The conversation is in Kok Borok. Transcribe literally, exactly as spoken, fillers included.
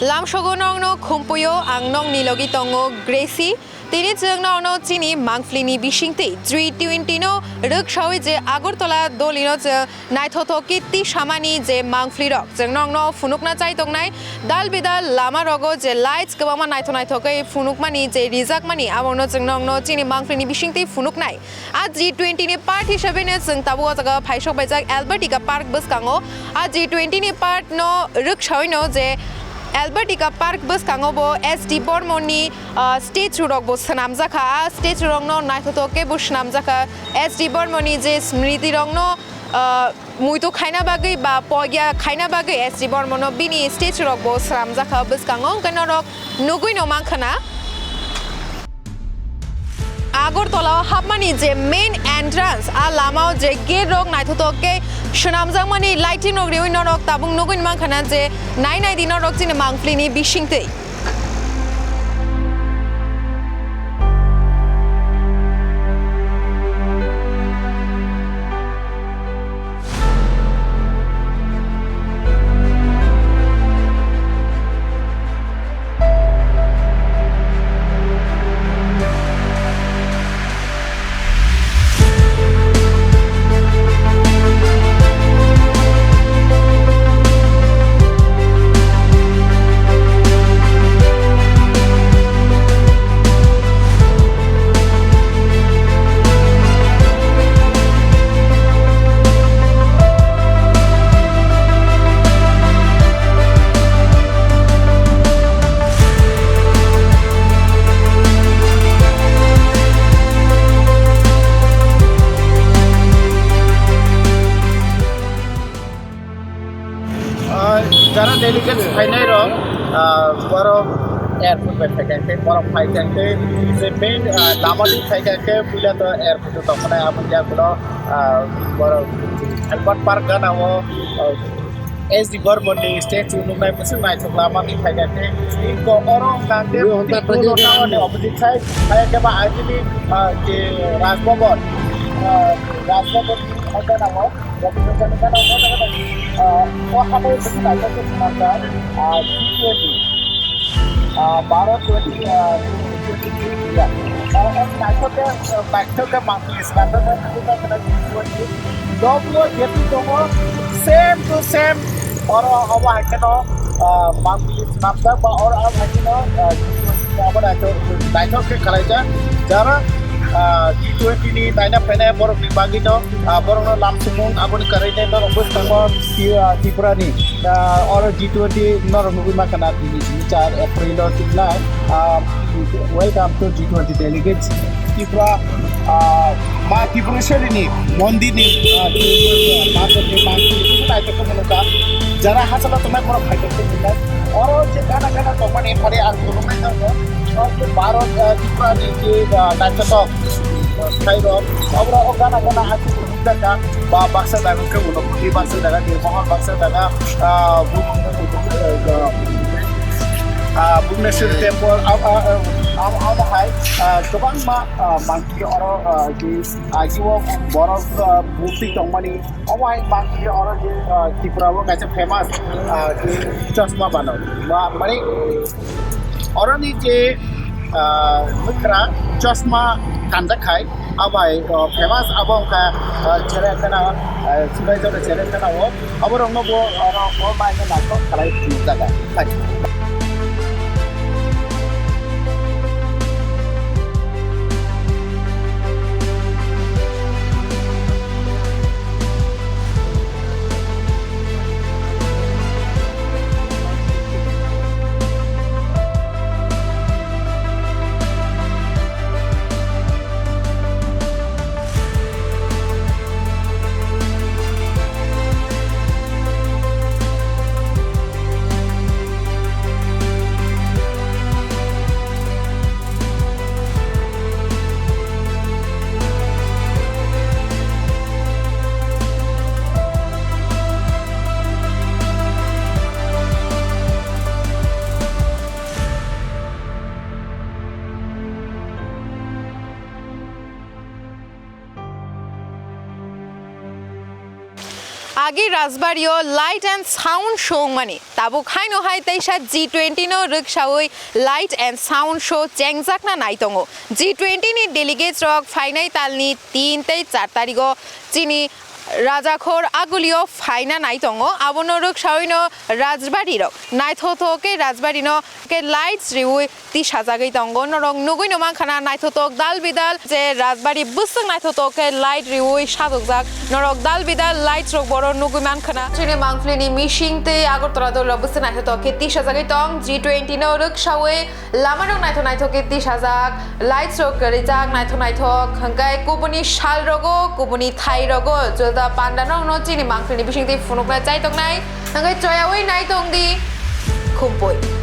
Lamsogo nokno khumpuio, ang nokni logi tongo Gracie. Tini chwng nokno chini mangphlini bisingtwi G twenty no rwksawi je Agartala dolino chwng naithothok khe tisamani je mangphlirok chwng nokno phunukna chai tongnai. Dal bidal lama rogo je lights kwbangma naithok naithok khe phunukmani je rijakmani abono chwng nokno chini mangphlini bisingtwi phunuknai. A G twenty ni part hisabe no chwng tabuk o jaga phaisok baijak Albertica Park bwskango. A G twenty ni part no rwksawi no je Albertica Park bwskango bo S D Burman ni, ah, statue rok bo swnamjakha. A statue rok no naithothok khe bo swnamjakha. S D Burman ni je smriti rok no, ah, muitu khaina bagwi ba poigya khaina bagwi S D Burman no bini statue rok bo swnamjakha bwskango. Hwnkhe norok nugwi no mankha na. Agartala o hapmani je main entrance, a lama o je gate rok naithothok khe swnamjakmani lighting rok riwi norok tabuk nugwi mankha na je nai nai di norok chini mangphlini bisingtwi. Ah, jara delegates phainai rok, ah, borok airport bai phaikha khe, borok phaikha khe, je main, ah, lama di phaikha khe, puila to airport o tongmani abo yagulo, ah, borok Albert Park gana o, ah, S D Burman ni statue nuknai bwswk naithok lama di phaikha khe, iko oro hwnkha khe Rio honta Tiku no tangani opposite side, hai khe ba agini, ah, je Raj Bhavan, ah, Raj Bhavan ni gana o. Ah, o habai bwswk naithok khe swnamjak, ah, G twenty, ah, baro twenty, ah, twenty three ya. Ah, o naithok khe, ah, naithok khe mangpili swnamjak, naithok khe G twenty. Dobo jetu tongo, same to same, oro obo hai kheno, ah, mangpili swnamjak ba oro obo hai kheno, ah, G twenty abo naithok, naithok khe khwlaijak. Jara, ah, G twenty ni naina phainai borokni bagwino, ah, borokno lamsumung aboni kwrwini norok bwskango Tri-, ah, Tripura ni, ah, oro G twenty norok nugwi mankha na tini simi char April o chwngla, ah, welcome to G twenty delegates Tripura, ah, Ma Tripureshwari ni mondir ni, ah, Tripura, ah, ni naithok khe mwnukha. Jara hachalo tongnai borok phaithok khe mwnai. Oro je gana gana tongmani phari ang khulumnai tongo. Oro je Bharat, ah, Tripura ni je, ah, naithothok, ah, sai rok, abo gana gana aswk khulumjak kha. Ba baksa jaga khe uno, baksa jaga Nirmohon, baksa jaga, ah, Bu-, ah, Bhubaneswar temple, ah, ah, ah, ah, amo hai, ah, kwbangma, ah, mangpili oro, ah, je, ah, je o borok, ah, murti tongmani, omo hai mangpili oro je, ah, Tripura o kaisa famous, ah, je chosma bano. Ba, mane, oroni je, ah, bwkra chosma kanjak khai, abo hai, ah, famous, abo wngkha, ah, Chirakana, ah, Sibaijala Chirakana o, abo rokno bo oro o bai khe naithok khlai phunukjak. Agi Rajbari o light and sound show wngmani. Tabuk haino hai teisa G twenty no rwksawi light and sound show chengjakna nai tongo. G twenty ni delegates rok phainai talni tin tei char tarigo chini Rajakhor Agulio phaina nai tongo. Abono rwksawino Rajbari rok naithothok khe Rajbari no khe lights riwi tisajagwi tongo. Norok nugwi no mankha na naithothok dal bidal je Rajbari bwswk naithothok khe light riwi sajokjak. Norok dal bidal lights rok boro nugwi mankha na. Chini mangpili ni mising tei Agartala dolo bwswk naithothok khe tisajagwi tong. G twenty no rwksawi lama rok naithok naithok khe tisajak, lights rok kwrwijak naithok naithok. Hwnkhe kubuni sal rogo, kubuni thai rogo, joda panda rok no chini mangpili ni bising twi phunukna chai tongnai. Hwnkhe choyawi nai tong di. Khumpui.